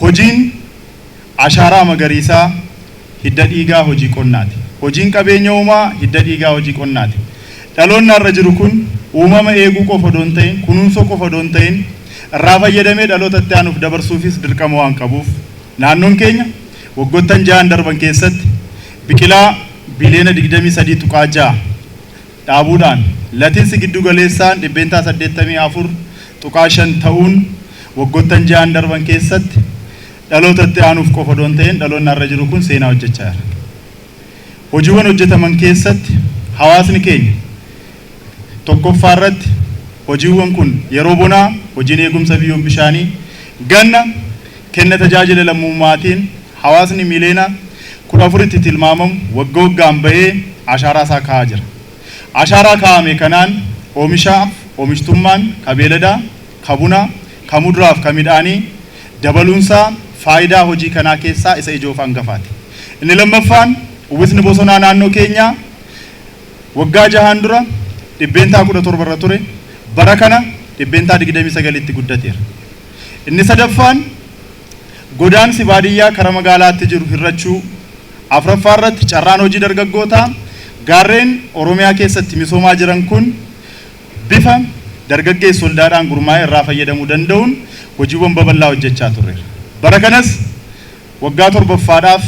Hojiin ashaaraa magariisaa hidda dhiigaa hojii qonnaati. Hojiin qabeenya uumaa hidda dhiigaa hojii qonnaati. Dhaloonni har'a jiru kun uumama eeguu qofa odoo hin ta'in, kunuunsuu qofa odoo hin ta'in, irraa fayyadamee dhaloota itti aanuuf dabarsuufis dirqama waan qabuuf, naannoon keenya waggoottan 6n darban keessatti biqilaa biliyoona 23.6 dhaabuudhaan latinsi giddu galeessaan %84.5 ta'uun waggoottan 6n darban keessatti dhaloota itti aanuuf qofa odoo hin ta'in dhaloonni har'a jiru kun seenaa hojjechaa jira. Hojiiwwan hojjetaman keessatti hawaasni keenya tokkoffaa irratti hojiiwwan kun yeroo bonaa hojiin eegumsa biyyoof bishaanii, ganna kenna tajaajila lammummaatiin hawaasni miliyoona 14tti tilmaamamu wagga waggaan bahee ashaaraa isaa kaa'aa jira. Ashaaraa kaa'ame kanaan oomishaaf oomishtummaan ka beeladaa, ka bunaa, ka muduraaf ka midhaanii dabaluunsaa faayidaa hojii kanaa keessaa isa ijoof hangafaati. Inni lammaffaan uwwisni bosonaa naannoo keenyaa waggaa jahaan dura 17% irra ture, bara kana 29tti guddateera. Inni sadaffaan godaansi baadiyyaa kara magaalaatti jiru hir'achuu, afraffaa irratti carraan hojii dargaggootaa gaarreen Oromiyaa keessatti misoomaa jiran kun bifa dargaggeessi waldaadhaan gurmaa'ee irraa fayyadamuu danda'uun hojiiwwan babal'aa hojjechaa turreera. Bara kanas waggaa torbaffaadhaaf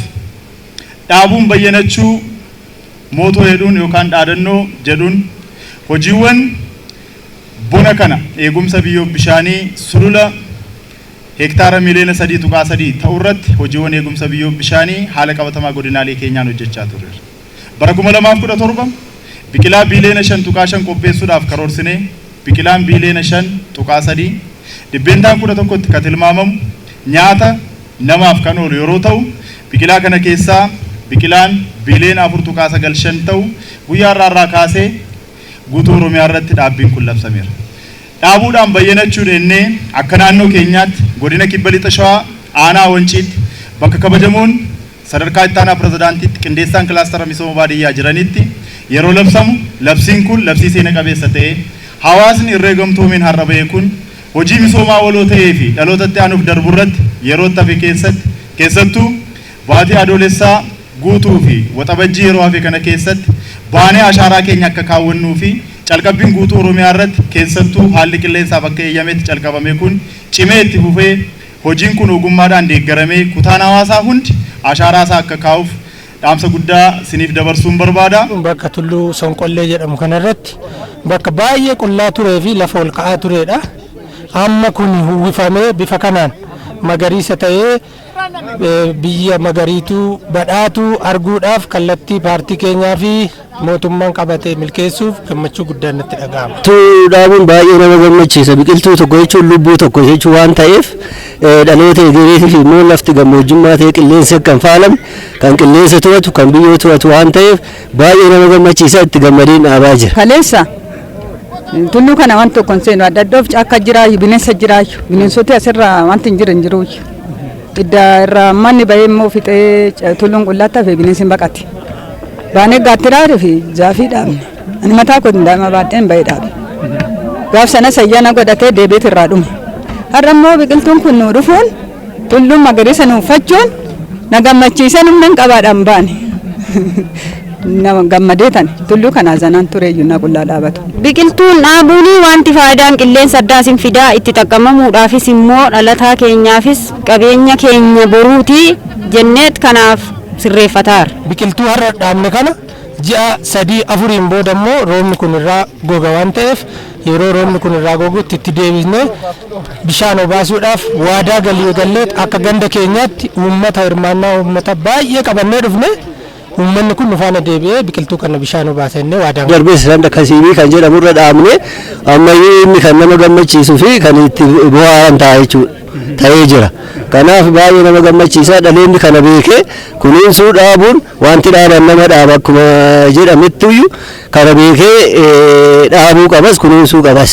dhaabuun bayyanachuu mootoo jedhuun yookaan dhaadannoo jedhuun hojiiwwan bona kana eegumsa biyyoof bishaanii sulula hektaara miliyoona 3.3 ta'u irratti hojiiwwan eegumsa biyyoof bishaanii haala qabatamaa godinaalee keenyaan hojjechaa turreera. Bara 2017 biqilaa biliyoona 5.5 qopheessuudhaaf karoorsinee biqilaan biliyoona 5.3 11%tti kan tilmaamamu nyaata namaaf kan oolu yeroo ta'u, biqilaa kana keessaa biqilaan biliyoona 4.95 ta'u guyyaa har'aa irraa kaasee guutuu Oromiyaa irratti dhaabbiin kun labsameera. Dhaabuudhaan bayyanachuu dheennee akka naannoo keenyaatti godina Kibba Lixa Shawaa aanaa Wanciitti bakka kabajamoon sadarkaa ittaanaa pirezidaantiitti qindeessaan kilaastara misooma baadiyyaa jiranitti yeroo labsamu, labsiin kun labsii seena qabeessa ta'ee hawaasni irree gamtoomeen har'a ba'e kun hojii misoomaa waloo ta'ee fi dhalootatti aanuuf darbu irratti yerootti hafe keessatti, keessattuu baatii Adoolessaa guutuu fi Waxabajjii yeroo hafe kana keessatti baanee ashaaraa keenya akka kaawwannuu fi calqabbiin guutuu Oromiyaa irratti keessattuu haalli qilleensaaf akka eeyyametti calqabame kun cimee itti fufee hojiin kun ogummaadhaan deeggaramee kutaan hawaasaa hundi ashaaraa isaa akka kaa'uuf dhaamsa guddaa siniif dabarsuun barbaada. Bakka Tulluu Sonqollee jedhamu kanarratti bakka baay'ee qullaa turee fi lafa ol ka'aa turedha. Amma kun uwwifamee bifa kanaan magariisa ta'ee biyya magariituu badhaatuu arguudhaaf kallattii paartii keenyaa fi mootummaan qabate milkeessuuf gammachuu guddaan natti dhaga'ama. Biqiltuu dhaabuun baay'ee nama gammachiisa. Biqiltuu tokko jechuun lubbuu tokko jechuu waan ta'eef, dhaloota egereetiif immoo lafti gammoojjummaa ta'e qilleensi akka hin faalamne kan qilleensa to'atu, kan biyyoo to'atu waan ta'eef baay'ee nama gammachiisa, itti gammadeen dhaabaa jira. Kaleessa tulluu kana waan tokko hin seenu, adda addoof caakka jiraayu, bineensa jiraayu, bineensoti asirraa wanti hin jiru hin jiru. Idda irraa manni bahee immoo fixee tulluun qullaatti hafe, bineensi hin baqate. Baanee gaattiraa fi zaafii dhaabne. Ani mataa kootiin daa'ima baadheen bahee dhaabe. Gaaf sanas ayyaana godhatee deebi'eet irraa dhume. Har'a immoo biqiltuun kun nu dhufuun, tulluun magariisa nu uffachuun na gammachiisee, humna hin qabaadhaan baane. Nama gammadee tani tulluu kana zanaan tureeyyuu na qullaa dhaabatu. Biqiltuun dhaabuun wanti faayidaan qilleensa addaa isin fidaa, itti xaqqamamuudhaafis immoo dhalataa keenyaafis qabeenya keenya boruuti jenneet kanaaf sirreeffataara. Biqiltuu har'a dhaabne kana ji'a 3 4n booda immoo roobni kun irraa goga waan ta'eef, yeroo roobni kun irraa gogutti itti deebisnee bishaan obaasuudhaaf waadaa galii galleet akka ganda keenyaatti uummata, hirmaannaa uummata baay'ee qabannee dhufne, uummanni kun nu faana deebi'ee biqiltuu kana bishaan obaasa jennee waadaan Darbee sanda kasiimii kan jedhamu irra dhaabne, ammayyuu inni kan nama gammachiisuu fi kan itti bu'aan ta'a jechuudha. Ta'ee jira. Kanaaf baay'ee nama gammachiisa, dhaloonni kana beekee kunuunsuu dhaabuun, wanti dhaaban nama dhaaba akkuma jedhamettuyyuu, kana beekee dhaabuu qabas, kunuunsuu qabas.